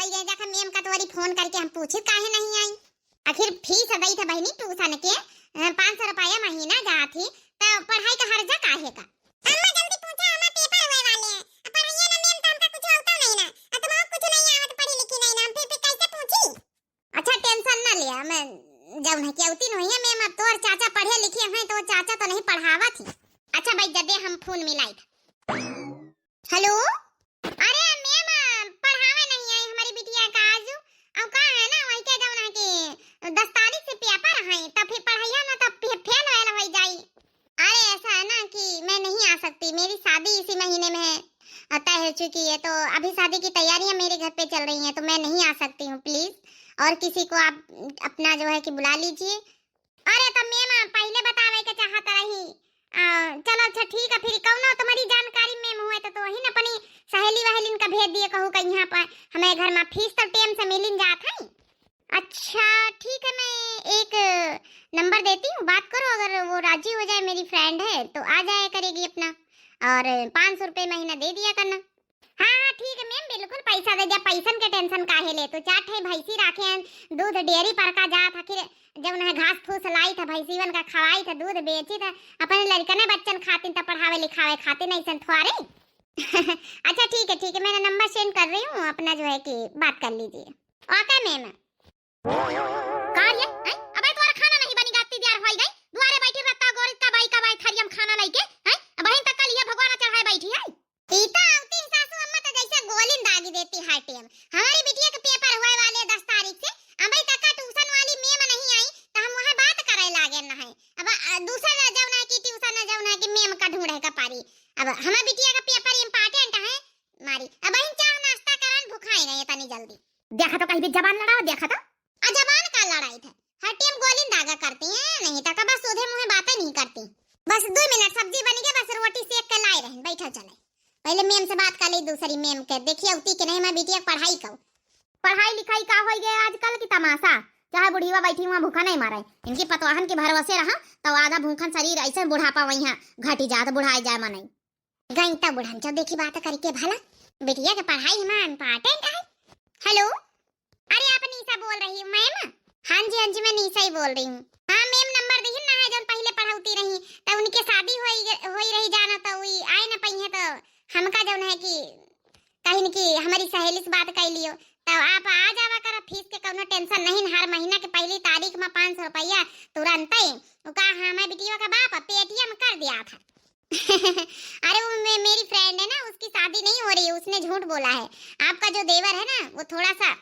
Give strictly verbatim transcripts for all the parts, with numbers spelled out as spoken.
ये जाकर मैम का तोरी फोन करके हम पूछी काहे नहीं आई। आखिर फीस दई था बहिनी ट्यूशन के, अ, पाँच सौ रुपया महीना जात ही, त पढ़ाई का हर्जा काहे का? अम्मा जल्दी पूछा, हमार पेपर होए वाले हैं। अब पढ़ाइए ना मैम तो हमका कुछ होता नहीं ना। अब तुमको कुछ नहीं आवत, पढ़ी लिखी नहीं ना, हम फिर, फिर कैसे पूछी? अच्छा टेंशन ना लिया, मैं जौन है कि अवती नहीं है मैम, अब तोर चाचा पढ़े लिखे हैं तो चाचा तो नहीं पढ़ावत ही। अच्छा भाई जदे हम फोन मिलाई था। हेलो, अरे मैम पढ़ावे नहीं आई हमारी बिटिया का आज, अब का है ना वही के जौन है कि दस तारीख से पेपर है तो फिर पढ़ाइया ना तो फे-, फेल वेल हो जाई। अरे ऐसा है ना कि मैं नहीं आ सकती, मेरी शादी इसी महीने में है, अ, तय हो चुकी है, तो अभी शादी की तैयारियां मेरे घर पे चल रही हैं, तो मैं नहीं आ सकती हूँ। प्लीज और किसी को आप अपना जो है कि बुला लीजिए। अरे तो मैम पहले बतावे के चाहत रही। अ, चलो अच्छा ठीक है, फिर कौनो तुम्हारी जानकारी मैम हुए तो, तो वही न अपनी सहेली वहेलिन का भेज दिए, कहू का यहाँ पर हमारे घर में फीस तो टेम से मिलिन जात है। अच्छा ठीक है, मैं एक नंबर देती हूँ, बात करो, अगर वो राजी हो जाए, मेरी फ्रेंड है तो आ जाया करेगी अपना, और पाँच सौ रुपये महीना दे दिया करना। हाँ हाँ ठीक है मैम, बिल्कुल पैसा दे दिया, पैसन के टेंशन काहे ले तू। चार ठे भैंसी राखे हैं, दूध डेयरी पर का जात, आखिर जब उन्हें घास फूस लाई था, भैंसीवन का खवाई था, दूध बेची था, अपने लड़कने बच्चन खातिन तो पढ़ावे लिखावे खातिन, ऐसन थोड़े। अच्छा ठीक है ठीक है, मैं नंबर सेंड कर रही हूँ, अपना जो है कि बात कर लीजिए। ओके मैम। का रे, हैं? अबे तोरा खाना नहीं बनी, गाती दियार होई गई। दुआरे बैठी रहता गोरी, कब आई, कब आई थरिया में खाना लइके, हैं? अबहिन तक कल ये भगवान चढ़ाए बैठी है। ई तो आवती सासू अम्मा तो जैसे गोलिन दागी देती है टेम। हमारी बिटिया के पेपर हुए वाले दस तारीख से, अबे तक का ट्यूशन वाली मैम नहीं आई, तो हम वहाँ बात करे लागे न है। अब, अ, दूसरा जौन है कि ट्यूशन है, जौन है कि मैम का ढूंढे का पारी। अब हमारी बिटिया का पेपर इम्पोर्टेंट है, मारी। अबहिन चाह नाश्ता करन भुखाई नहीं इतनी जल्दी। देखा तो कहीं भी जबान लड़ाओ, देखा तो। आ जबान का लड़ाई थे, हर टेम गोलिन दागा करती हैं, नहीं तो का बस सीधे मुँहे बातें नहीं करती। बस दो मिनट सब्जी बनी के बस रोटी सेक के लाई रहन, बैठा चले। पहले मैम से बात कर ली, दूसरी मैम के देखिए उती के नहीं मैं बिटिया के पढ़ाई कहूँ। पढ़ाई लिखाई का होई गए आजकल की तमाशा, चाहे बुढ़ीवा बैठी हुआ भूखा नहीं मारे। इनकी पतवाहन के भरोसे रहा तो आधा भूखन शरीर ऐसे बुढ़ापा वही है, घटी जात बुढ़ाए जाए मनई। गई त बुढ़न चौ देखी बात करके भला, बिटिया के पढ़ाई हमार इम्पोर्टेंट है। हेलो, अरे आप निशा बोल रही हो मैम? हाँ जी हाँ जी मैं निशा ही बोल रही हूँ। हाँ मैम नंबर दिहिन ना है जौन पहले पढ़ौती रही, त उनके शादी होई ग-, होई रही जाना त वही आए न पइहे त हमका जौन है कि कहिन कि हमारी सहेली से बात कर लियो, त आप आ जावा करा, फीस के कौनो टेंशन नहीं, हर महीना के पहली तारीख में पाँच सौ रुपया तुरंत ही। वो का हमारे बिटिया का बाप पेटीएम कर दिया था। अरे वो मे-, मेरी फ्रेंड है ना, उसकी शादी नहीं हो रही है, उसने झूठ बोला है। आपका जो देवर है ना वो थोड़ा सा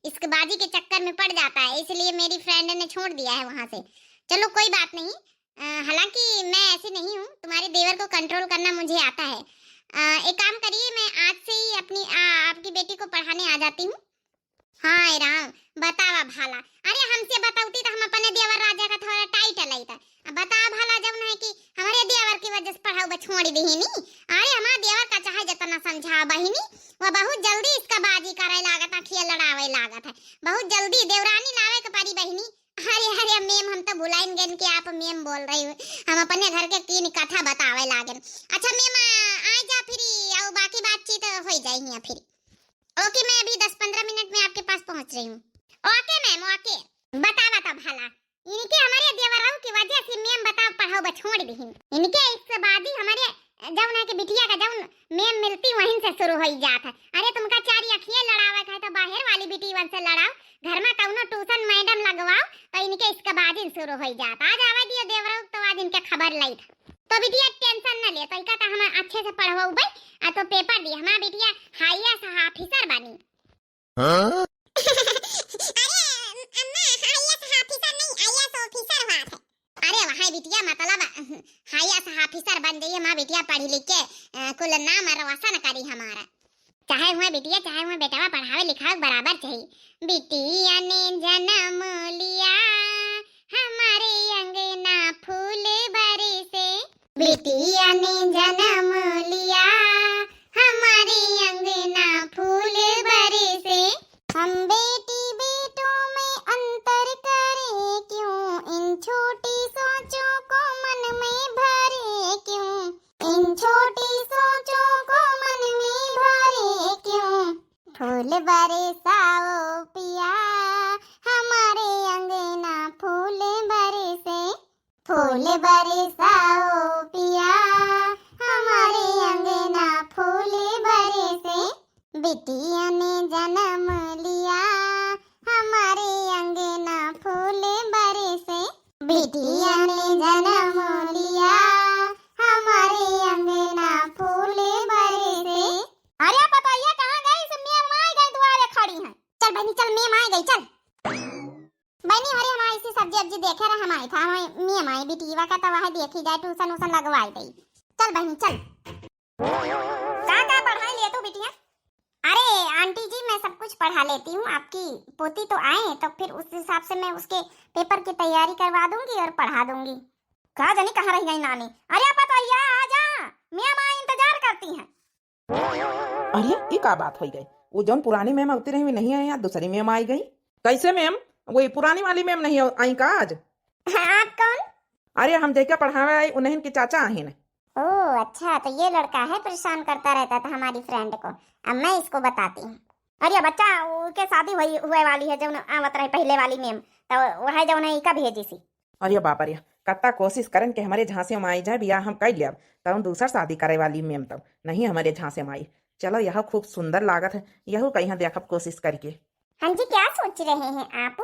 इसकबाजी के चक्कर में पड़ जाता है, इसलिए मेरी फ्रेंड ने छोड़ दिया है वहाँ से। चलो कोई बात नहीं, अ, हालांकि मैं ऐसी नहीं हूँ, तुम्हारे देवर को कंट्रोल करना मुझे आता है। अ, एक काम करिए, मैं आज से ही अपनी, आ, आपकी बेटी को पढ़ाने आ जाती हूँ। हाय राम, बतावा भाला, अरे हमसे बतौती त हम अपने देवर राजा का थोड़ा टाइट लईता। अब बतावा भाला, जौन है कि हमारे देवर की वजह से पढ़ाऊ छोड़ दीहिनी। अरे हमारे देवर का चाहे जितना समझावा बहिनी, वो बहुत जल्दी इसकबाजी करे लागत है, खिया लड़ावे लागत है, बहुत जल्दी देवरानी लावे के परी बहिनी। अरे अरे मैम, हम तो भुलाइन गए कि आप मैम बोल रही हो, हम अपने घर के तीन कथा बतावे लागन। अच्छा मैम, आ, आ जा फिर, आओ बाकी बातचीत हो जाएगी फिर। ओके, मैं अभी दस पंद्रह मिनट में आपके पास पहुंच रही हूँ। ओके मैम, ओके। बतावा त भला, इनके हमारे देवराऊ की वजह से मैम बताओ पढ़ाओ छोड़ दीहिन। इनके इसकबाजी हमारे जौन है कि बिटिया का जौन मैम मिलती वहीं से शुरू हो जात है। अरे तुमका चारी अखिए लड़ावे का है तो बाहर वाली बिटियन से लड़ाओ, घर में कौनो ट्यूशन मैडम लगवाओ तो इनके इसकबाजी शुरू हो जात। आज आवे दियो देवराऊ तो आज इनके खबर लई था। तो बिटिया टेंशन न ले, तो इका तो हम अच्छे से पढ़वाउबे, आ तो पेपर दी, हमार बिटिया आईएएस ऑफिसर बनी। हाँ? अरे अम्मा, आईएएस ऑफिसर नहीं, आईएएस ऑफिसर हुआ थे। अरे वहाँ बिटिया मतलब आईएएस ऑफिसर बन जाइए, हमार बिटिया पढ़ी लिख के, अ, कुल नाम रोशन करी हमारा। चाहे हुए बिटिया, चाहे हुए बेटवा, पढ़ावे लिखावे बराबर चाहिए। बिटिया ने जन्म लिया, हमारे अंगना फूल बरसे। बिटिया ने जन्म लिया, हमारे अंगना फूल बरसे। हम बेटी बेटों में अंतर करें क्यों, इन छोटी सोचों को मन में भरे क्यों, इन छोटी सोचों को मन में भरे क्यों। फूल बरसा फूल बरसाओ पिया, हमारे अंगना फूल बरसे, बिटिया ने जन्म लिया, हमारे अंगना फूल बरसे, बिटिया ने जन्म लिया, हमारे अंगना फूल बरसे। अरे पतोहिया, कहाँ गई? से मेम आई गई, दुआरे खड़ी हैं। चल बहनी चल, मेम आई गई, चल। बहनी, अरे हम ऐसी सब्जी अब्जी देखे रहे, हम आई था, हम मेम आई बिटिया का, तो वह देखी जाए, ट्यूशन उशन लगवाई दई। चल बहनी चल। का का पढ़ाई ले तू बिटिया? अरे आंटी जी, मैं सब कुछ पढ़ा लेती हूँ, आपकी पोती तो आए तो फिर उस हिसाब से मैं उसके पेपर की तैयारी करवा दूंगी और पढ़ा दूंगी। का जानी कहाँ रह गई नानी। अरे पतोहिया, आ जा, मेम आई इंतजार करती हैं। अरे, ये का बात होई गई? वो जौन पुरानी मेम आवती रही, वे नहीं आई, आज दूसरी मेम आई गई। कैसे मेम? वही पुरानी वाली मेम नहीं आई का आज? हाँ, आप कौन? अरे, हम जेका पढ़ावे आई, उन्हीं के चाचा आहिन। ओ अच्छा, तो ये लड़का है, परेशान करता रहता था हमारी फ्रेंड को। अब मैं इसको बताती हूँ। अरे बच्चा, उनके शादी हुई, हुए वाली है, जौन आवत रहे पहले वाली मेम, तो वह जौन है, इका भेजी सी। अरे बाप रे, कत्ता कोशिश करन के हमरे झांसे में आई जाए, बियाह हम कर लेब, तब हम दूसर शादी करे वाली मेम तब नहीं हमरे झांसे में आई। चलो, यह खूब सुंदर लागत है, यहू कहीं देखब कोशिश करके। हाँ जी, क्या सोच रहे हैं आप?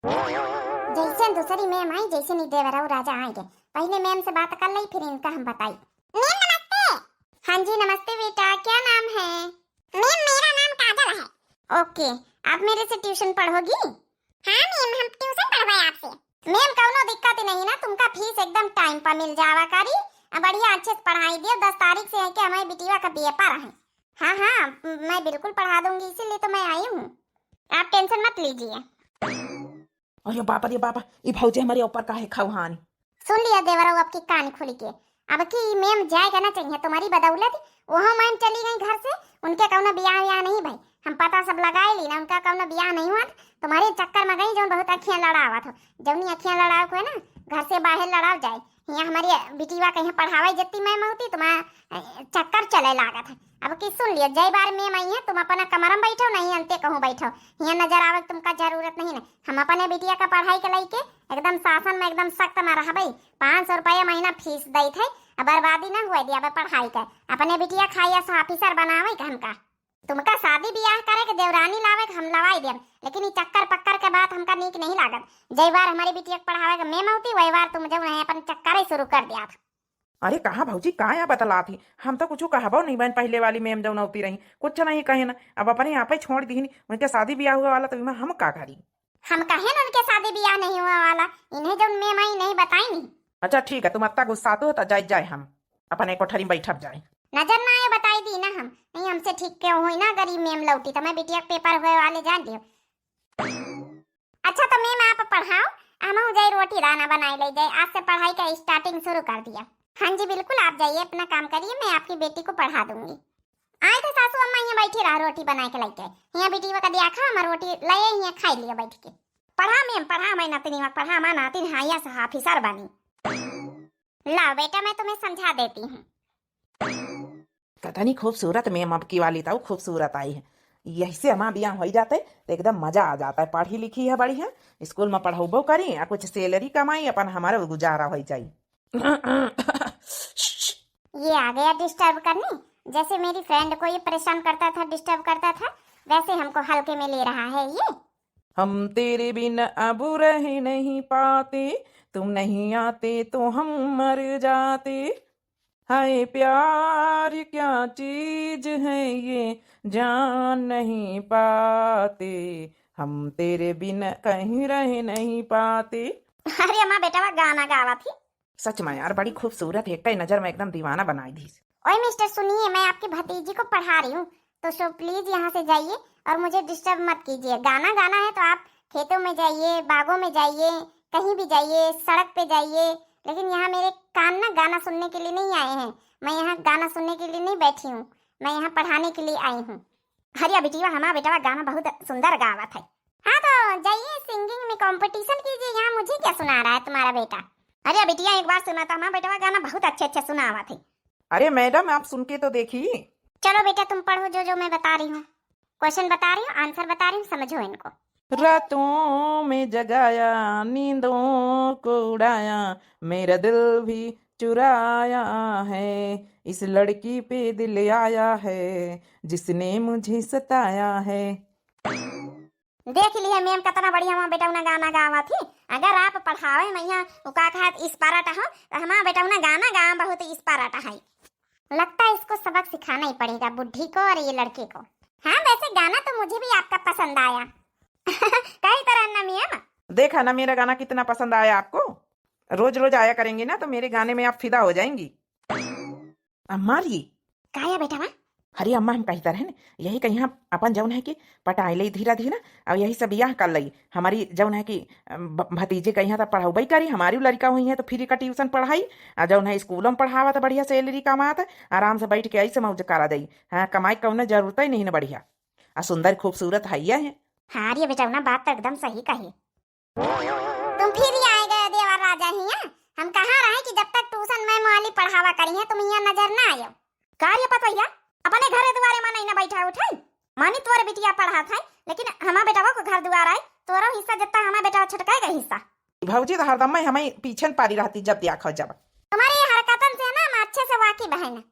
जैसे दूसरी मेम आई, जैसे नी देवराऊ राजा आएंगे, पहले मेम से बात कर ली, फिर इनका हम बताई। मेम नमस्ते। हाँ जी नमस्ते बेटा, क्या नाम है? मेम मेरा नाम काजल है। ओके, आप मेरे से ट्यूशन पढ़ोगी? हाँ मेम, हम ट्यूशन पढ़वाए आपसे। मेम कौनो दिक्कत नहीं ना, तुमका फीस एकदम टाइम पर मिल जावा करी। आ बढ़िया अच्छे से पढ़ाई दियो, दस तारीख से है कि हमारे बिटिया का पेपर है। हाँ हाँ, मैं बिल्कुल पढ़ा दूंगी, इसीलिए तो मैं आई हूँ, आप टेंशन मत लीजिए। अरे बाप रे बाप, ई भौजी हमरे ऊपर काहे खौहानी? सुन लिया देवरऊ, अब की कान खुली के, अब की ई मेम जाएगा ना चाहिए तुम्हारी बदौलत। वहाँ मेम चली गई घर से, उनके कौनो बियाह वियाह नहीं भाई, हम पता सब लगाए ली ना, उनका कौनो बियाह नहीं हुआ। तुम्हारे चक्कर में गई जौन बहुत अखियाँ लड़ावत हो, जौनी अखियाँ लड़ाव को है ना, घर से बाहर लड़ाव जाए। यहाँ हमारी बिटिया कहीं पढ़ावे जत्ती मेम होती, तुम्हारा चक्कर चले लागत है। अब की सुन लियो, जय बार मेम आई है, तुम अपना कमरा में बैठो, नहीं अंते कहूँ बैठो, यहाँ नजर आवे के तुमका जरूरत नहीं ना। हम अपने बिटिया का पढ़ाई के लइके एकदम शासन में एकदम सख्त में रहबे। पाँच सौ रुपया महीना फीस देत है, अब बर्बादी ना हुए दिया पढ़ाई के। अपने बिटिया का IAS officer बनावे के हमका। तुमका शादी बियाह करे के देवरानी लावे के हम लवाई देम, लेकिन ई चक्कर पक्कर के बात हमका नीक नहीं लागत। जय बार हमारी बिटिया के पढ़ावे के मेम होती, वही बार तुम जब उन्हें अपन चक्कर ही शुरू कर दिया था। अरे कहाँ भौजी, का या बतलात ही? हम तो कुछ कहबो नहीं बहन, पहले वाली मेम जौन होती रही, कुछ नहीं कहे ना, अब अपने आप ही छोड़ दीनी। उनके शादी बियाह हुआ वाला तो इमा हम का करी? हम कहे ना उनके शादी बियाह नहीं हुआ वाला, इन्हें जौन मेम आई नहीं बताई नहीं। अच्छा ठीक है, तुम अत्ता गुस्सातू हो तो जाए जाए, हम अपने कोठरी में बैठब जाए। नजर ना आए बताई दी ना हम, नहीं हमसे ठीक के हुई ना, गरीब मेम लौटी तो मैं बिटिया के पेपर हुए वाले जान दियो। अच्छा तो मेम आप पढ़ाओ, हम जाए रोटी दाना बनाए ले जाए, आज से पढ़ाई का स्टार्टिंग शुरू कर दिया। हाँ जी बिल्कुल, आप जाइए अपना काम करिए, मैं आपकी बेटी को पढ़ा दूंगी। आए तो सासू अम्मा यहाँ बैठी रहा रोटी बनाए के लेके, यहाँ बेटी का दिया खा, हम रोटी लाए यहाँ खाई लियो बैठ के। पढ़ा मेम पढ़ा, मैं नातिनी पढ़ा, मैं नातिन IAS officer बनी। लाओ बेटा, मैं तुम्हें समझा देती हूँ। कतनी खूबसूरत मेम अब की वाली, तो खूबसूरत आई है। यही से हमारा बियाह हो जाते तो एकदम मजा आ जाता है। पढ़ी लिखी है बढ़िया, स्कूल में पढ़ाबो करी, आ कुछ सैलरी कमाई, अपन हमारा गुजारा हो जाई। ये आ गया डिस्टर्ब करने, जैसे मेरी फ्रेंड को ये परेशान करता था, डिस्टर्ब करता था, वैसे हमको हल्के में ले रहा है ये। हम तेरे बिन अब रह नहीं पाते, तुम नहीं आते तो हम मर जाते। हाय प्यार क्या चीज है ये, जान नहीं पाते, हम तेरे बिन कहीं रह नहीं पाते। अरे अम्मा बेटवा गाना गावा थी। सच में यार, बड़ी खूबसूरत है, एक नजर में एकदम दीवाना बनाई दीस। ओए मिस्टर, सुनिए, मैं आपकी भतीजी को पढ़ा रही हूँ, तो सो प्लीज यहाँ से जाइए और मुझे डिस्टर्ब मत कीजिए। गाना गाना है तो आप खेतों में जाइए, बागों में जाइए, कहीं भी जाइए, सड़क पे जाइए, लेकिन यहाँ मेरे कान ना गाना सुनने के लिए नहीं आए हैं। मैं यहाँ गाना सुनने के लिए नहीं बैठी हूँ, मैं यहाँ पढ़ाने के लिए आई हूँ। अरे बिटिया, हमारा बेटवा गाना बहुत सुंदर गावत है। हाँ तो जाइए, सिंगिंग में कंपटीशन कीजिए, यहाँ मुझे क्या सुना रहा है तुम्हारा बेटा। अरे बिटिया, एक बार सुना तो, हमारा बेटवा गाना बहुत अच्छे अच्छे सुनावत है। अरे मैडम, आप सुन के तो देखी। चलो बेटा, तुम पढ़ो जो जो मैं बता रही हूँ, क्वेश्चन बता रही हूँ, आंसर बता रही हूँ, समझो इनको। रातों में जगाया, नींदों को उड़ाया, मेरा दिल भी चुराया है, इस लड़की पे दिल आया है, जिसने मुझे सताया है। देख लिहे मैम, कितना बढ़िया हमार बेटौना गाना गावत ही। अगर आप पढ़ावे में यहाँ, उ का कहत, expert हो, तो हमार बेटौना गाना गावे में बहुत expert है। लगता है इसको सबक सिखाना ही पड़ेगा, बुढ़ी को और ये लड़के को। हाँ, वैसे गाना तो मुझे भी आपका पसंद आया। कही तरह ना मैम। देखा ना मेरा गाना कितना पसंद आया आपको। रोज रोज आया करेंगे ना तो मेरे गाने में आप फिदा हो जाएंगी। अम्मा रे। का है बेटवा? अरे अम्मा, हम कही तरह न, यही कहिया अपन जौन है कि पटाई लई धीरा धीरा, और यही सब बियाह कर लई। हमारी जौन है कि, अम, भ-, भतीजे कहिया तो पढ़ौबई करी, हमारी लड़का हुई है तो free का tuition पढ़ाई, आ जौन है स्कूलों में पढ़ावा तो बढ़िया salary कमात, आराम से बैठ के ऐसे मौज करा दई। हाँ, कमाई कौनो जरूरत ही नहीं न बढ़िया। आ सुंदर खूबसूरत है ये है। हाँ रे बेटौना, बात तो एकदम सही कही। तुम फिर ही आए गए देवर राजा हिया। हम कहाँ रहे कि जब तक tuition मैम वाली पढ़ावा करी है, तुम हिया नजर ना आयो। का रे पतोहिया, अपने घरे दुआरे मा नहीं ना बैठा उठे। मानी तोर बिटिया पढ़ात है, लेकिन हमार बेटवा को घर दुआर आए, तोरो हिस्सा जितना हमार बेटवा छोटका का हिस्सा। भौजी तो हरदम में हमें पीछे न पारी रहती जब दिया खो जब। तुम्हारी ये हरकतन से ना हम अच्छे से वाकिफ है ना।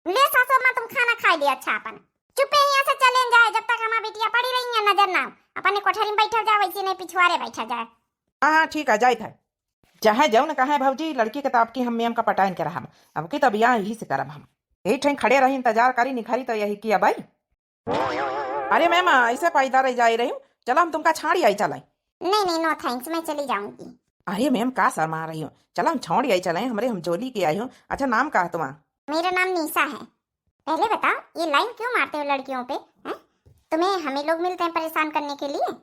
ले सासू अम्मा, तुम खाना खाई लिया अच्छा अपन। चुपे हिया से चले जाए, जब तक हमार बिटिया पढ़ी रही है नजर ना आओ। अपने कोठरी में बैठल जाओ, वैसे नहीं पिछुआरे बैठल जाए। हाँ, हाँ, ठीक है, जाइत है। चाहे जौन कहे भौजी, लड़की के तो आपकी हम मैम का पटाइन के रहब। अब की तो बियाह यही से करब हम। यही ठेन खड़े रही, इंतजार करी, निखरी तो यही की अब आई। अरे मैम, ऐसे पैदा रह जाए रही हूँ, चलो हम तुमका छाड़ी आई चलाई। नहीं, नहीं, no thanks, मैं चली जाऊंगी। अरे मैम, का शर्मा रही हो, चलो हम छाड़ी आई चलाई, हमरे हम जोली के आई हो। अच्छा, नाम का है तुम्हारा? मेरा नाम निशा है। पहले बताओ, ये line क्यों मारते हो लड़कियों पे, हैं? तुम्हें हमें लोग मिलते हैं परेशान करने के लिए?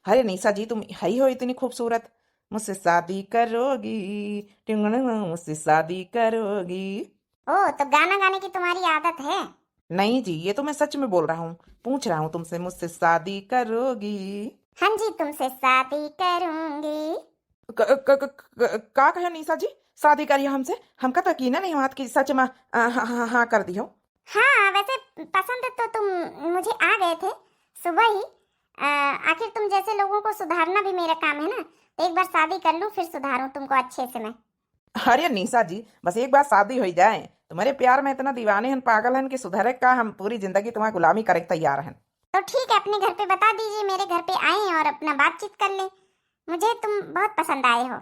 अरे निशा जी, तुम है ही हो इतनी खूबसूरत, मुझसे शादी करोगी, टिंगड़िंग, मुझसे शादी करोगी। ओ, तो गाना गाने की तुम्हारी आदत है? नहीं जी, ये तो मैं सच में बोल रहा हूँ, पूछ रहा हूँ तुमसे, मुझसे शादी करोगी? हाँ जी, तुमसे शादी करूंगी। क-, क-, क-, क-, का कहे निशा जी, शादी करिए हमसे? हमका तो यकीन नहीं हुआ कि सच में, आ, हाँ, हाँ, हाँ कर दियो। हाँ, वैसे पसंद तो तुम मुझे आ गए थे सुबह ही। आ, आखिर तुम जैसे लोगों को सुधारना भी मेरा काम है ना, तो एक बार शादी कर लूँ, फिर सुधारूँ तुमको अच्छे से मैं। अरे निशा जी, बस एक बार शादी हो जाए। तुम्हारे प्यार में इतना दीवाने हन, पागल हन कि सुधरे का, हम पूरी जिंदगी तुम्हारी गुलामी करे के तैयार हन। तो ठीक है, अपने घर पे बता दीजिए, मेरे घर पे आए और अपना बातचीत कर लें। मुझे तुम बहुत पसंद आए हो।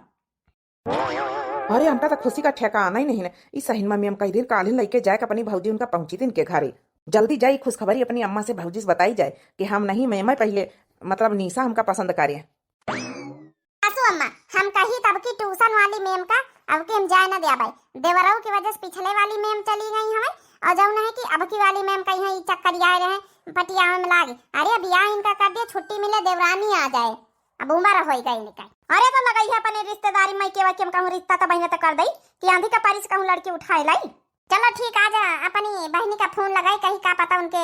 अरे, हमका तो खुशी का ठिकाना ही नहीं है। इस सहिन में हम कई दिन काल्हिन लइके जाए के अपनी भौजी उनका पहुँची दिन के घरे। जल्दी जाई, खुशखबरी अपनी अम्मा से, भौजी से बताई जाए कि हम नहीं, मैं, मैं पहले, मतलब, निशा हमका पसंद करे। सासू अम्मा, हम कही तब की tuition वाली मैम का, अब की हम जाए न दिया भाई। देवरऊ की वजह से पिछले वाली मैम चली गई हमें, और जौन है कि अब की वाली मैम कहीं ई चक्कर आए रहे, पटियावे में लागे। अरे, अब यहाँ इनका कर दिया, छुट्टी मिले, देवरानी आ जाए। अब उम्र होई गई निकाल। अरे तो लगई है अपने रिश्तेदारी में के, के हम कहूँ रिश्ता तो बहिने तो कर दई कि आंधी का बारिश कहूँ लड़की उठाए लाई। चलो ठीक, आज अपनी बहिनी का फोन लगाई, कही का पता उनके,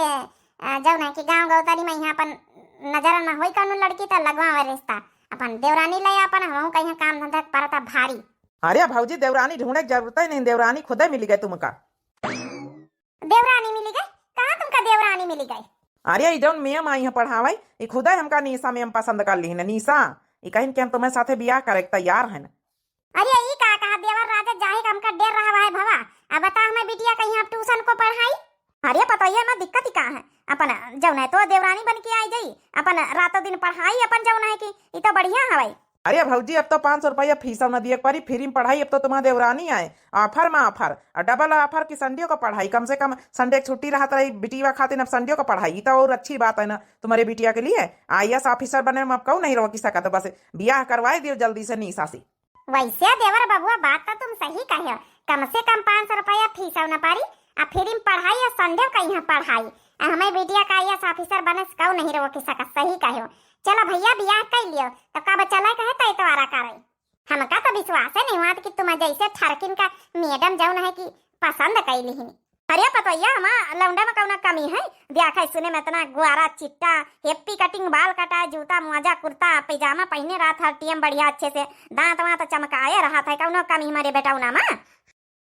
अ, जौन है कि गाँव गौतरी में यहाँ अपन नजर में होई कौनो लड़की तो लगवावे रिश्ता। अपन देवरानी ले अपन, हम कहीं काम धंधा परता भारी। अरे भौजी, देवरानी ढूंढे के जरूरत ही नहीं, देवरानी खुदे मिली गई तुमका। देवरानी मिली गई? कहाँ तुमका देवरानी मिली गई? अरे, ई जौन मैम आई है पढ़ावे, ई खुदे हमका निशा मैम पसंद कर ली है ना, निशा। ई कहिन कि हम तुम्हें साथे बियाह करे के तैयार है ना। अरे, ई का कहा देवर राजा, जाहे का हमका डर रहा है भवा। अब बता हमें बिटिया कहीं आप tuition को पढ़ाई? अरे पतोहिया, में दिक्कत ही का है? अपन जौन है तो देवरानी बन के आई जाई, अपन रातों दिन पढ़ाई अपन जौन है कि ई तो बढ़िया हवाई। अरे भौजी, अब तो पाँच सौ रुपया फीस न दिए के पड़ी, free में पढ़ाई। अब तो तुम्हार देवरानी आए, offer में offer, और double offer की Sunday को पढ़ाई। कम से कम Sunday की छुट्टी रहत रही बिटिया खातिर, अब Sunday को पढ़ाई, ई तो और अच्छी बात है ना तुम्हारे बिटिया के लिए। IAS officer बने में अब कहूँ नहीं रोकी सकत, बस बियाह करवाए दियो जल्दी से निशा से। वैसे देवर बबुआ, बात तो तुम सही कहे हो, कम से कम पाँच सौ रुपया फीस न पड़ी, आ free में पढ़ाई, आ Sunday का यहाँ पढ़ाई, आ हमें बिटिया का IAS officer बने से कहूँ नहीं रोकी सकत, सही कहे हो। चलो भैया, बियाह कर लियो, तो कब चले कहे तो इतवारा करे। हमका तो विश्वास है नहीं हुआ कि तुम जैसे ठरकिन का मैडम जौन है कि पसंद कैली ही। अरे पतोहिया, हमा लौंडा में कौनो कमी है? देखा सुने में इतना गुआरा चिट्टा, happy cutting बाल कटाए, जूता मोजा कुर्ता पैजामा पहने रहत, हर टीएम बढ़िया अच्छे से, दांत वांत चमकाए रहत है, कौनो कमी हमारे बेटौना में?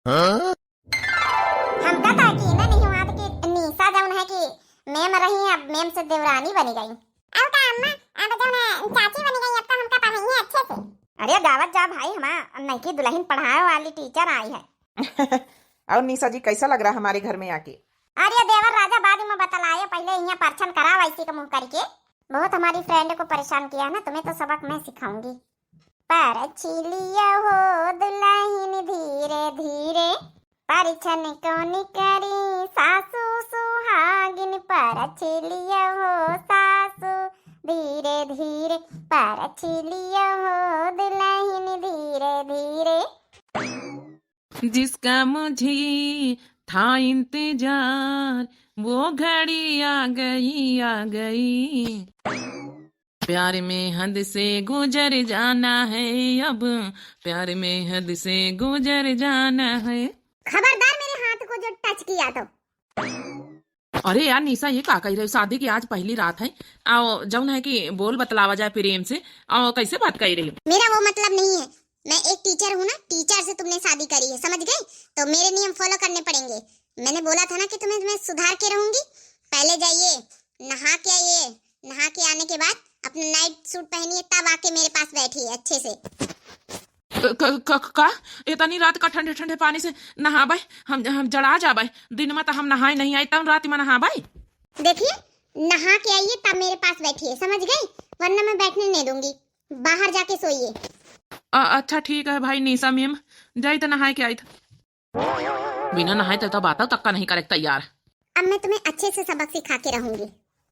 हाँ? हमका तो यकीन नहीं हुआ कि निशा जौन है कि मैम रही, अब मैम से देवरानी बनी गई। अब का अम्मा, अब जौन है चाची बन गई, अब तो हमका पढ़ाई है अच्छे से। अरे गावत जा भाई, हमार नईकी दुलहिन पढ़ावे वाली टीचर आई है। और निशा जी, कैसा लग रहा हमारे घर में आके? अरे देवर राजा, बाद में बतलाए, पहले यहाँ परछन करा वैसी का मुँह करके। बहुत हमारी friend को परेशान किया है ना, तुम्हें तो सबक मैं सिखाऊंगी। परछी लियो हो दुलहिन धीरे धीरे, परछन कौन करी सासू सुहागिन। परछी लियो हो सासू धीरे धीरे, परछी लियो हो दुलहिन धीरे धीरे। जिसका मुझे था इंतजार, वो घड़ी आ गई, आ गई। प्यार में हद से गुजर जाना है अब, प्यार में हद से गुजर जाना है। खबरदार मेरे हाथ को जो touch किया तो। अरे यार निशा, ये का कही रही? शादी की आज पहली रात है, आओ जौन है कि बोल बतलावा जाए प्रेम से, आओ कैसे बात कही रही? मेरा वो मतलब नहीं है, मैं एक टीचर हूँ ना, टीचर से तुमने शादी करी है, समझ गए? तो मेरे नियम follow करने पड़ेंगे। मैंने बोला था ना कि तुम्हें मैं सुधार के रहूंगी। पहले जाइए, नहा के आइए, नहा के आने के बाद अपना night suit पहनिए, तब आके मेरे पास बैठिए अच्छे से। क-, क-, क-, का? इतनी रात का ठंडे ठंडे पानी से नहाबे? हम, हम जड़ा जाबे। दिन में तो हम नहाए नहीं आए, तब रात में नहाबे। देखिए, नहा के आइए तब मेरे पास बैठिए, समझ गई? वरना मैं बैठने नहीं दूंगी, बाहर जाके सोइए। अ-, अच्छा ठीक है भाई निशा मैम, जाई तो नहाए के आई था। बिना नहाए तो, तो बातों तक का नहीं करे तैयार। अब मैं तुम्हें अच्छे से सबक सिखा के रहूंगी।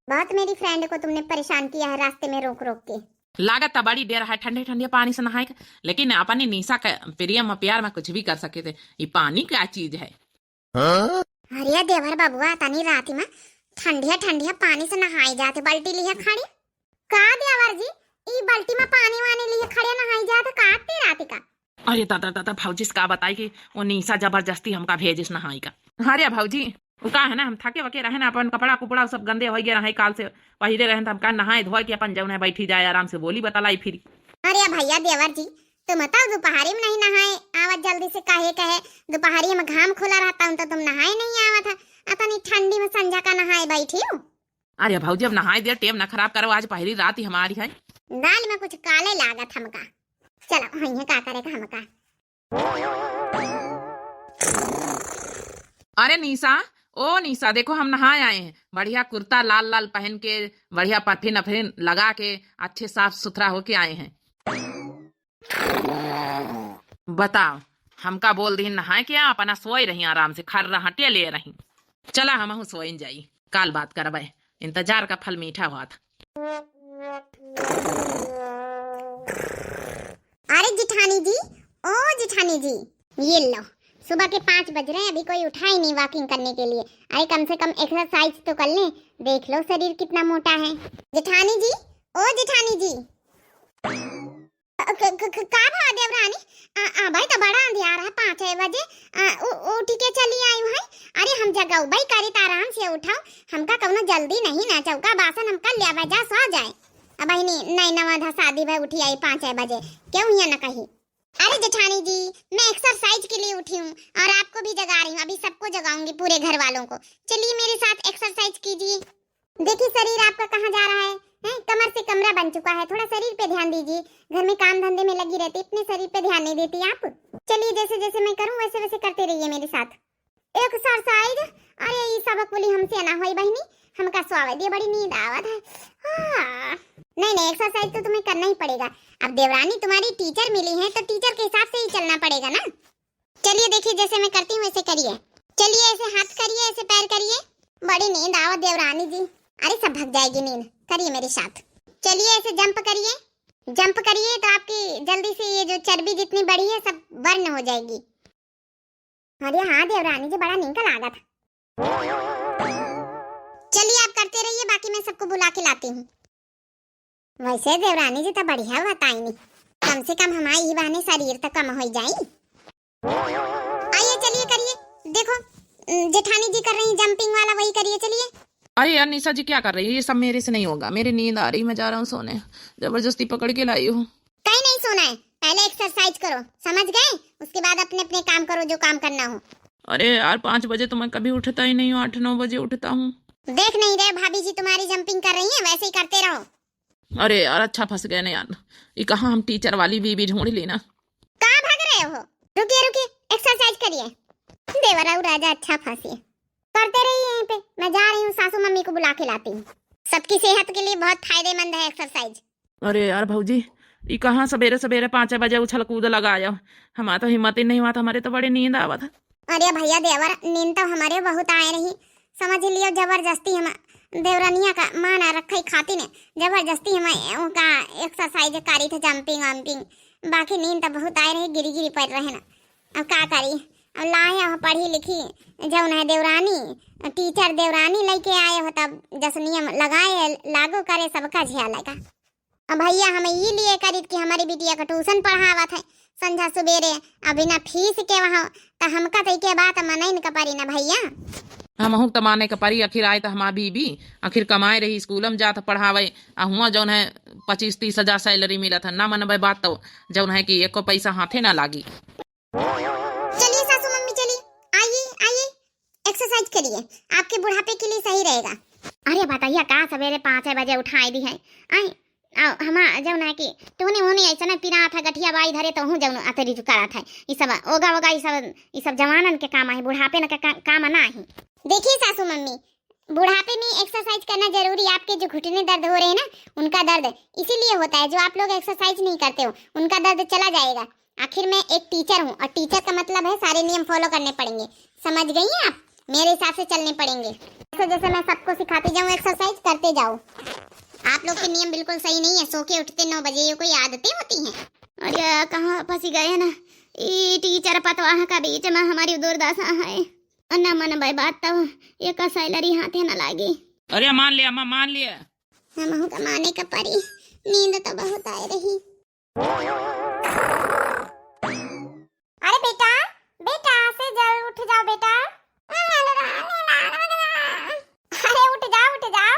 बहुत मेरी friend को तुमने परेशान किया है रास्ते में रोक रोक के। लागत तो बड़ी देर है ठंडे ठंडे पानी से नहाए के, लेकिन अपनी निशा के प्रेम में प्यार में कुछ भी कर सके थे। ये पानी क्या चीज है? हाँ? अरे देवर बबुआ, तनी राती में ठंडिया ठंडिया पानी से नहाए जाते, बाल्टी लिहे खड़ी। का देवर जी, ई बाल्टी में पानी वानी लिहे खड़े नहाई जात का आते रात का? अरे दादा दादा, भौजी से का बताई कि वो निशा जबरदस्ती हमका भेजिस नहाई का। अरे भौजी, वो का है ना, हम थके वके रहे ना, अपन कपड़ा कुपड़ा सब गंदे हो गए रहे काल से पहिरे रहे, तो हम का नहाए धोए के अपन जौन है बैठी जाए आराम से बोली बतलाई फिर। अरे भैया देवर जी, तुम बताओ दोपहरी में नहीं नहाए आवत जल्दी से, काहे कहे दोपहरी में घाम खुला रहता हूँ तो तुम नहाए नहीं आवत है, अतनी ठंडी में संझा का नहाए बैठी हो। अरे भौजी, अब नहाए दे, टेम ना खराब करो, आज पहली रात ही हमारी है। दाल में कुछ काले लागत हमका। चलो, होइहे का करे का हमका। अरे निशा, ओ निशा, देखो हम नहाए आए हैं, बढ़िया कुर्ता लाल लाल पहन के, बढ़िया परफ्यूम अफरीन लगा के, अच्छे साफ सुथरा होके आए हैं। बताओ, हमका बोल दीन नहाए के, अपना सोए रही आराम से, खर्रा हटिया ले रही। चला हमहू सोइन जाई, काल बात करबे, इंतजार का फल मीठा हुआ था। अरे जेठानी जी, ओ जेठानी जी, ये लो, सुबह के पाँच बज रहे हैं, अभी कोई उठा ही नहीं walking करने के लिए। अरे कम से कम exercise तो कर लें, देख लो शरीर कितना मोटा है। जेठानी जी, ओ जेठानी जी। क-, क-, क-, का भवा देवरानी? आ, आ, भाई तो बड़ा अंधियार है, पाँच छः बजे, आ, उ-, उठ के चली आई है। अरे हम जगउबई करी त आराम से उठाओ, हमका कउनो जल्दी नहीं ना, चौका बासन हमका ले आवा जा, सो जाए। अब बहिनी, नई नवा धा शादी भई उठी आई पाँच छः बजे, क्यों हिया न कही? अरे जेठानी जी, मैं exercise के लिए उठी हूँ और आपको भी जगा रही हूँ, अभी सबको जगाऊंगी, पूरे घर वालों को। चलिए मेरे साथ exercise कीजिए। देखिए शरीर आपका कहाँ जा रहा है, हैं? कमर से कमरा बन चुका है, थोड़ा शरीर पे ध्यान दीजिए। घर में काम धंधे में लगी रहती, इतने शरीर पे ध्यान नहीं देती आप। चलिए जैसे जैसे मैं करूँ वैसे वैसे करते रहिए मेरे साथ। Exercise? अरे ई सबक बोली हमसे ना होई बहिनी, हमका सोवे दिए, बड़ी नींद आवत है। हाँ। नहीं नहीं, exercise तो तुम्हें करना ही पड़ेगा। अब देवरानी तुम्हारी teacher मिली है तो teacher के हिसाब से ही चलना पड़ेगा ना। चलिए देखिए जैसे मैं करती हूँ वैसे करिए। चलिए ऐसे हाथ करिए, ऐसे पैर करिए। बड़ी नींद आवत देवरानी जी। अरे सब भाग जाएगी नींद, करिए मेरे साथ। चलिए ऐसे jump करिए, jump करिए तो आपकी जल्दी से ये जो चर्बी जितनी बढ़ी है सब burn हो जाएगी। अरे हाँ देवरानी जी, बड़ा नीक लागत। चलिए आप करते रहिए, बाकी मैं सबको बुला के लाती हूँ। वैसे देवरानी जी तो बढ़िया बताइनी, कम से कम हमारी ही बहाने शरीर तो कम हो जाई। आइए चलिए करिए, देखो, उम, जेठानी जी कर रही jumping वाला, वही करिए, चलिए। अरे यार निशा जी क्या कर रही है, ये सब मेरे से नहीं होगा, मेरी नींद आ रही, मैं जा रहा हूँ सोने, जबरदस्ती पकड़ के लाई हो। कहीं नहीं सोना है, पहले exercise करो, समझ गए? उसके बाद अपने अपने काम करो, जो काम करना हो। अरे यार, पाँच बजे तो मैं कभी उठता ही नहीं हूँ, आठ नौ बजे उठता हूँ। देख नहीं रहे भाभी जी तुम्हारी jumping कर रही हैं, वैसे ही करते रहो। अरे यार, अच्छा फंस गए ना यार। ये कहाँ हम टीचर वाली बीबी ढूंढ ली ना। कहाँ भाग रहे हो? रुकिए, रुकिए, एक्सरसाइज करिए। देवरा उ राजा अच्छा फंसी। करते रहिए यहीं पे, मैं जा रही हूँ, सासू मम्मी को बुला के लाती हूँ। सबकी सेहत के लिए बहुत फायदेमंद है एक्सरसाइज। अरे यार भौजी, ई कहाँ सबेरे सबेरे पाँचे बजे उछल कूद लगायो? हमार तो हिम्मत ही नहीं हुआ था, हमारे तो बड़ी नींद आवत है। अरे भैया देवर, नींद तो हमारे बहुत आए रही, समझ लियो जबरदस्ती हम देवरनिया का मान रखे खातिर जबरदस्ती हम उनका एक्सरसाइज करी थे, जंपिंग वंपिंग, बाकी नींद तो बहुत आए रही, गिरी गिरी पड़ रहे ना। अब का करी, अब लाए हो पढ़ी लिखी, जौन है देवरानी, टीचर देवरानी लेके आए हो, तब जस नियम लगाए लागू करे सबका झिया लगा। अब भैया हम ई लिए करीत कि हमारी बिटिया का ट्यूशन पढ़ावत है संझा सुबेरे, अब बिना फीस के वहाँ, त हमका तो के बात मनइन का परी ना भैया। हमहू त माने का परी, आखिर आए त हमार बीबी, आखिर कमाए रही, स्कूल में जात पढ़ावे, आ हुआ जौन है पच्चीस तीस हजार सैलरी मिलत है, ना मनबे बात तो जौन है कि एको पैसा हाथे ना लागी। चलिए सासू मम्मी, चलिए, आइए, आइए, एक्सरसाइज करिए, आपके बुढ़ापे के लिए सही रहेगा। अरे बताइए, का सवेरे पाँच बजे उठाए दी है? आई, आओ, हमा जौन है कि टोनी होनी ऐसा ना पिरात है, गठिया बाई धरे तो हूँ जौन अतरी करत है। ई सब ओगा ओगा, ई सब, ई सब जवानन के काम है, बुढ़ापे न के का-, काम ना है। देखिए सासू मम्मी, बुढ़ापे में एक्सरसाइज करना जरूरी। आपके जो घुटने दर्द हो रहे हैं ना, उनका दर्द इसीलिए होता है, जो आप लोग एक्सरसाइज नहीं करते हो, उनका दर्द चला जाएगा। आखिर मैं एक टीचर हूँ और टीचर का मतलब है सारे नियम फॉलो करने पड़ेंगे, समझ गई हैं आप? मेरे हिसाब से चलने पड़ेंगे। जैसे जैसे मैं सबको सिखाती जाऊँ, एक्सरसाइज करते जाओ। आप लोग के नियम बिल्कुल सही नहीं है, सो के उठते नौ बजे, ये कोई आदतें होती हैं? अरे कहाँ फंसी गए ना, ई टीचर पतवाह का बीच में हमारी दुर्दशा है। ना मनबे बात तो एक सैलरी हाथे न लागी। अरे मान लिया अम्मा, मान लिया। हमहू का माने का परी, नींद तो बहुत आए रही। अरे बेटा, बेटा से जल्द उठ जाओ बेटा। अरे उठ जाओ, उठ जाओ।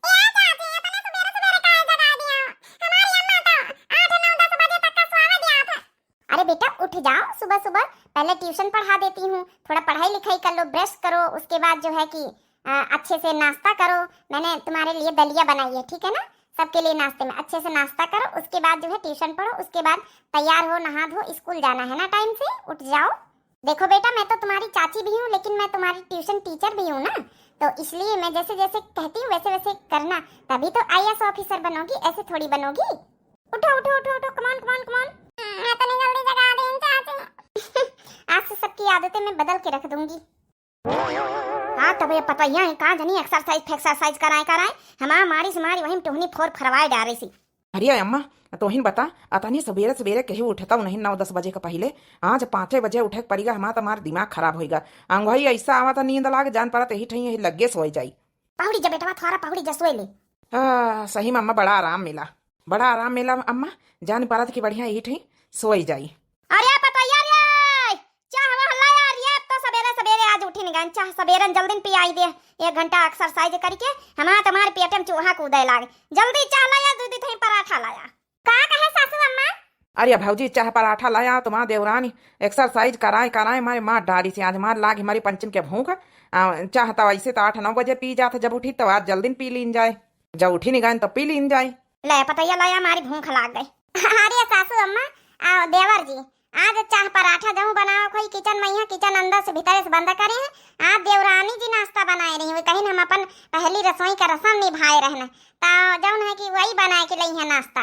ए, चाची, अपने सुबेरे सुबेरे काहे जगा दिया? हमारी अम्मा तो आठ, नौ, दस बजे तक का स्वावे दिया था। अरे बेटा, उठ जाओ, सुबह सुबह पहले ट्यूशन पढ़ा देती हूँ, थोड़ा पढ़ाई लिखाई कर लो, ब्रश करो, उसके बाद जो है कि, अ, अच्छे से नाश्ता करो। मैंने तुम्हारे लिए दलिया बनाई है, ठीक है ना? सबके लिए नाश्ते में अच्छे से नाश्ता करो, उसके बाद जो है ट्यूशन पढ़ो, उसके बाद तैयार हो, नहा धो, स्कूल जाना है ना टाइम से, उठ जाओ। देखो बेटा, मैं तो तुम्हारी चाची भी हूँ, लेकिन मैं तुम्हारी ट्यूशन टीचर भी हूँ ना, तो इसलिए मैं जैसे जैसे कहती हूँ वैसे वैसे करना, तभी तो आईएएस ऑफिसर बनोगी, ऐसे थोड़ी बनोगी। उठो, उठो, उठो, उठो, come on, come on, come on। हाँ, इतनी जल्दी जगा दें चाची। आज से सबकी आदतें मैं बदल के रख दूंगी। हाँ, तब ये पतैया है, का जनी एक्सरसाइज फेक्सरसाइज कराए कराए, हमार मारी से मारी वहीं टोहनी फोर फरवाए डारे सी। अरे अम्मा, तोहिन बता, अतनी सबेरे सबेरे केहू उठता नहीं, नौ दस बजे के पहिले। आज पाँचे बजे उठे के पड़ेगा, हमार तो हमार दिमाग खराब होइगा। अंगोही ऐसा आवत नींद लाग, जान परत यही ठही यही लग्गे सोए जाई। पहुड़ी जा बेटवा, थोड़ा पहुड़ी जा, सोए ले। आ, सही में अम्मा, बड़ा आराम मिला, बड़ा आराम मिला अम्मा, जान परत की बढ़िया यही ठही सोए जाई। अरे पतैया रे, चाह वाह लाया रे, अब तो सबेरे सबेरे आज उठी निगान, चाह सबेरन जल्दी पियाई दे। एक घंटा एक्सरसाइज करके हमार तुम्हारे पेट में चूहा कूदे लाग। जल्दी चाह लाया, दूध दही पराठा लाया। का कहे सासू अम्मा? अरे भौजी, चाह पराठा लाया तुम्हार देवरानी, एक्सरसाइज कराए कराए मारे मार डारी से, आज मार लाग हमारी पंचन के भूख। आ, चाह तो ऐसे तो आठ नौ बजे पी जात, जब उठी तो आज जल्दी पी लीन जाए, जब उठी निगान तो पी लीन जाए। ले पतैया लाया, हमारी भूख लाग गई। अरे सासू अम्मा, आ, देवर जी, आज चाह पराठा जऊँ बनाओ कोई किचन में, यहाँ किचन अंदर से भीतर से बंद करे हैं। आज देवरानी जी नाश्ता बनाए रही हुई, कहीं हम अपन पहली रसोई का रसम निभाए रहना, तो जौन है कि वही बनाए के लई है नाश्ता।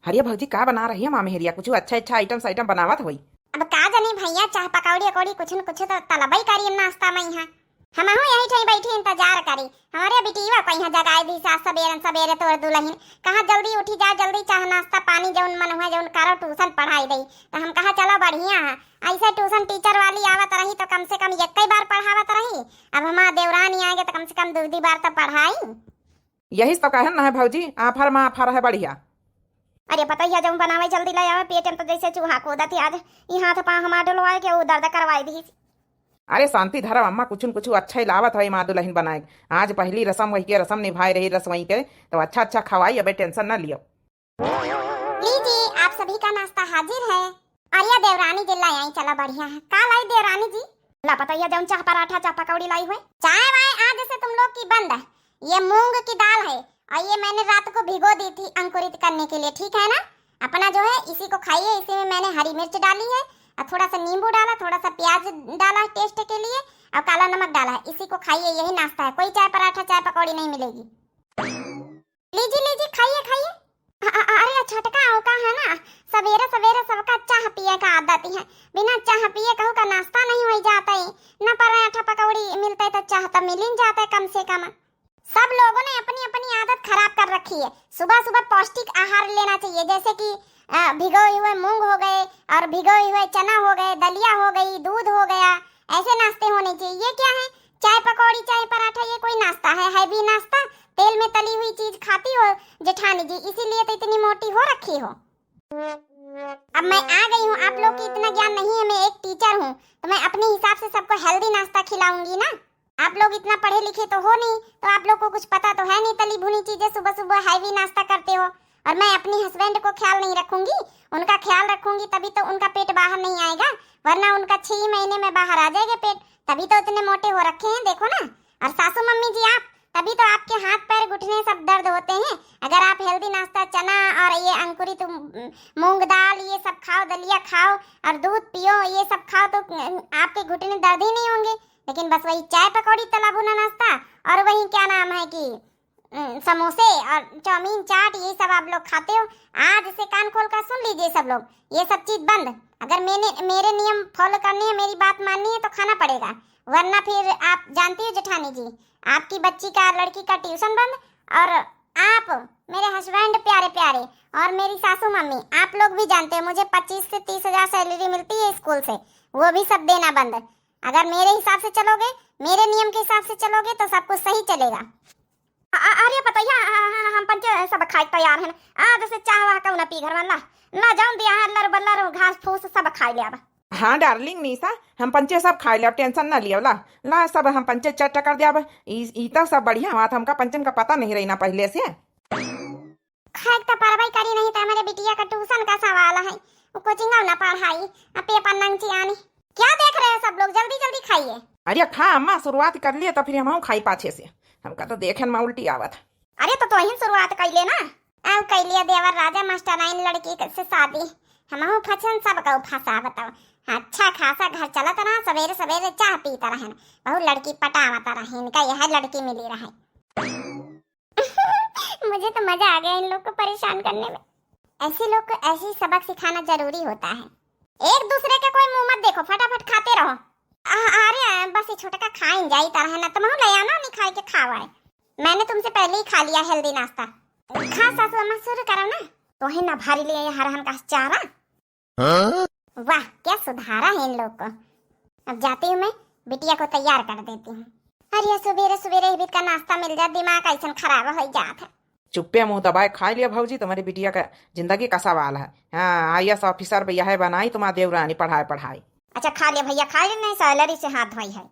हरिया भौजी का बना रही है माँ मेहरिया, कुछ अच्छा अच्छा आइटम साइटम बनावत होई। अब का जानी भैया, चाह पकौड़ी अकौड़ी कुछ न कुछ तो तलबई करी नाश्ता में यहाँ। हमहू यही ठई बैठी इंतजार करी। हमरे बिटिया को यहाँ जगाए दी सास सबेरन सबेरे तोर दुलहिन। कहा जल्दी उठी जा, जल्दी चाह नाश्ता पानी जौन मन हुआ जौन करो, ट्यूशन पढ़ाई दई। तो हम कहा चलो बढ़िया है, ऐसे ट्यूशन टीचर वाली आवत रही तो कम से कम एक ही बार पढ़ावत रही। अब हमार देवरानी आएंगे तो कम से कम दो दी बार तो पढ़ाई। यही तो कहन ना है भौजी, आफर में आफर है बढ़िया। अरे पतैया जौन बनावे जल्दी ले आवे, पेट में तो जैसे चूहा कूदत है आज। ई हाथ पाँव हमार डोलवाए के वो दर्द करवाए दी। अरे शांति धरव अम्मा, कुछ न कुछ अच्छा ही लावत है माँ दुलहिन बनाए। आज पहली रसम वही के रसम निभाए रही रसोई के, तो अच्छा अच्छा खवाई, अबे टेंशन ना लियो। लीजिए, आप सभी का नाश्ता हाजिर है। अरे देवरानी जी लाई आई, चला बढ़िया है। का लाई देवरानी जी? ला पतैया जौन चाह पराठा चाह पकौड़ी लाई हुए। चाय वाय आज से तुम लोग की बंद है। ये मूंग की दाल है और ये मैंने रात को भिगो दी थी अंकुरित करने के लिए, ठीक है ना? अपना जो है इसी को खाइए, इसी में मैंने हरी मिर्च डाली है और थोड़ा सा नींबू डाला, थोड़ा सा प्याज डाला टेस्ट के लिए और काला नमक डाला है। इसी को खाइए, यही नाश्ता है, कोई चाय पराठा चाय पकौड़ी नहीं मिलेगी। लीजिए लीजिए, खाइए खाइए। अ-, अ-, अरे छोटका, ओका है ना, सवेरे सवेरे सबका चाह पिए का आदत है, बिना चाह पिए कहू का नाश्ता नहीं होई जाता है, ना पराठा पकौड़ी मिलते तो चाह तो मिल ही जाता है कम से कम। सब लोगों ने अपनी अपनी आदत खराब कर रखी है। सुबह सुबह पौष्टिक आहार लेना चाहिए, जैसे कि अ, भिगोए हुए मूंग हो गए और भिगोए हुए चना हो गए, दलिया हो गई, दूध हो गया, ऐसे नाश्ते होने चाहिए। ये क्या है, चाय पकौड़ी चाय पराठा, ये कोई नाश्ता है? हैवी नाश्ता, तेल में तली हुई चीज खाती हो जेठानी जी, इसीलिए तो इतनी मोटी हो रखी हो। अब मैं आ गई हूँ, आप लोग की इतना ज्ञान नहीं है, मैं एक टीचर हूँ तो मैं अपने हिसाब से सबको हेल्दी नाश्ता खिलाऊंगी ना। आप लोग इतना पढ़े लिखे तो हो नहीं, तो आप लोग को कुछ पता तो है नहीं, तली भुनी चीजें सुबह सुबह हैवी नाश्ता करते हो। और मैं अपनी हस्बैंड को ख्याल नहीं रखूंगी, उनका ख्याल रखूंगी तभी तो उनका पेट बाहर नहीं आएगा, वरना उनका छह महीने में बाहर आ जाएगा पेट, तभी तो इतने मोटे हो रखे हैं, देखो ना। और सासू मम्मी जी आप, तभी तो आपके हाथ पैर घुटने सब दर्द होते हैं। अगर आप हेल्दी नाश्ता चना और ये अंकुरित मूंग दाल ये सब खाओ, दलिया खाओ और दूध पियो, ये सब खाओ तो आपके घुटने दर्द ही नहीं होंगे। लेकिन बस वही चाय पकौड़ी तला भुना नाश्ता और वही क्या नाम है कि समोसे और चाउमीन चाट यही सब आप लोग खाते हो। आज से कान खोल कर सुन लीजिए सब लोग, ये सब चीज बंद। अगर मैंने मेरे नियम फॉलो करने हैं, मेरी बात माननी है तो खाना पड़ेगा, वरना फिर आप जानती हो जेठानी जी, आपकी बच्ची का लड़की का ट्यूशन बंद। और आप मेरे हस्बैंड प्यारे प्यारे और मेरी सासू मम्मी, आप लोग भी जानते हो मुझे पच्चीस से तीस हजार सैलरी मिलती है स्कूल से, वो भी सब देना बंद। अगर मेरे हिसाब से चलोगे, मेरे नियम के हिसाब से चलोगे तो सब कुछ सही चलेगा। अरे पतोहिया, हम पंचे सब खाए तैयार हैं। आज से चाह वाह कहू ना पी घर वाला। ना जाऊन दिया है, लर बल्लर घास फूस सब खाए ले अब। हाँ डार्लिंग निशा, हम पंचे सब खाए ले, अब टेंशन ना लिया ला। ला सब हम पंचे चट कर दिया अब। ई तो सब बढ़िया बात, हमका पंचन का पता नहीं रही ना पहले से। खाए तो परवाही करी नहीं तो हमारे बिटिया का ट्यूशन का सवाल है, वो कोचिंग ना पढ़ाई, अब पेपर नंगची आनी। क्या देख रहे हो सब लोग, जल्दी जल्दी खाइए। अरे खा अम्मा, शुरुआत कर लिए तो फिर हम खाई पाछे से, हमका तो देखे में उल्टी आवत। अरे तो तोहिन शुरुआत कर ले ना। अब कर लिया देवर राजा मास्टराइन लड़की से शादी, हमहू फंसन सब का फंसा बताओ। अच्छा खासा घर चलत रहा, सवेरे सवेरे चाह पीत रहन, बहुत लड़की पटावत रहे, इनका यह लड़की मिली रहे। मुझे तो मजा आ गया इन लोग को परेशान करने में। ऐसे लोग को ऐसे ही सबक सिखाना जरूरी होता है। एक दूसरे के कोई मुंह मत देखो, फटाफट खाते रहो। अरे बस ये छोटका खाइन जाई तरह ना, तुम ले आना नहीं खाए के खावा है। मैंने तुमसे पहले ही खा लिया हेल्दी नाश्ता। खा सासू अम्मा, शुरू करो ना। तोहे ना भारी लिए हरहन का चारा। हाँ? वाह, क्या सुधारा है इन लोग को। अब जाती हूँ मैं, बिटिया को तैयार कर देती हूँ। अरे, सुबेरे सुबेरे हिबित का नाश्ता मिल जात, दिमाग ऐसन खराब हो जात है। चुप्पे मुंह दबाए खाए लिया भौजी, तुम्हारी बिटिया का जिंदगी का सवाल है। हाँ, IAS officer भैया है बनाई तुम्हारा देवरानी, पढ़ाए पढ़ाई। अच्छा खा लिया भैया, खा लिया, नहीं सैलरी से हाथ धोई है।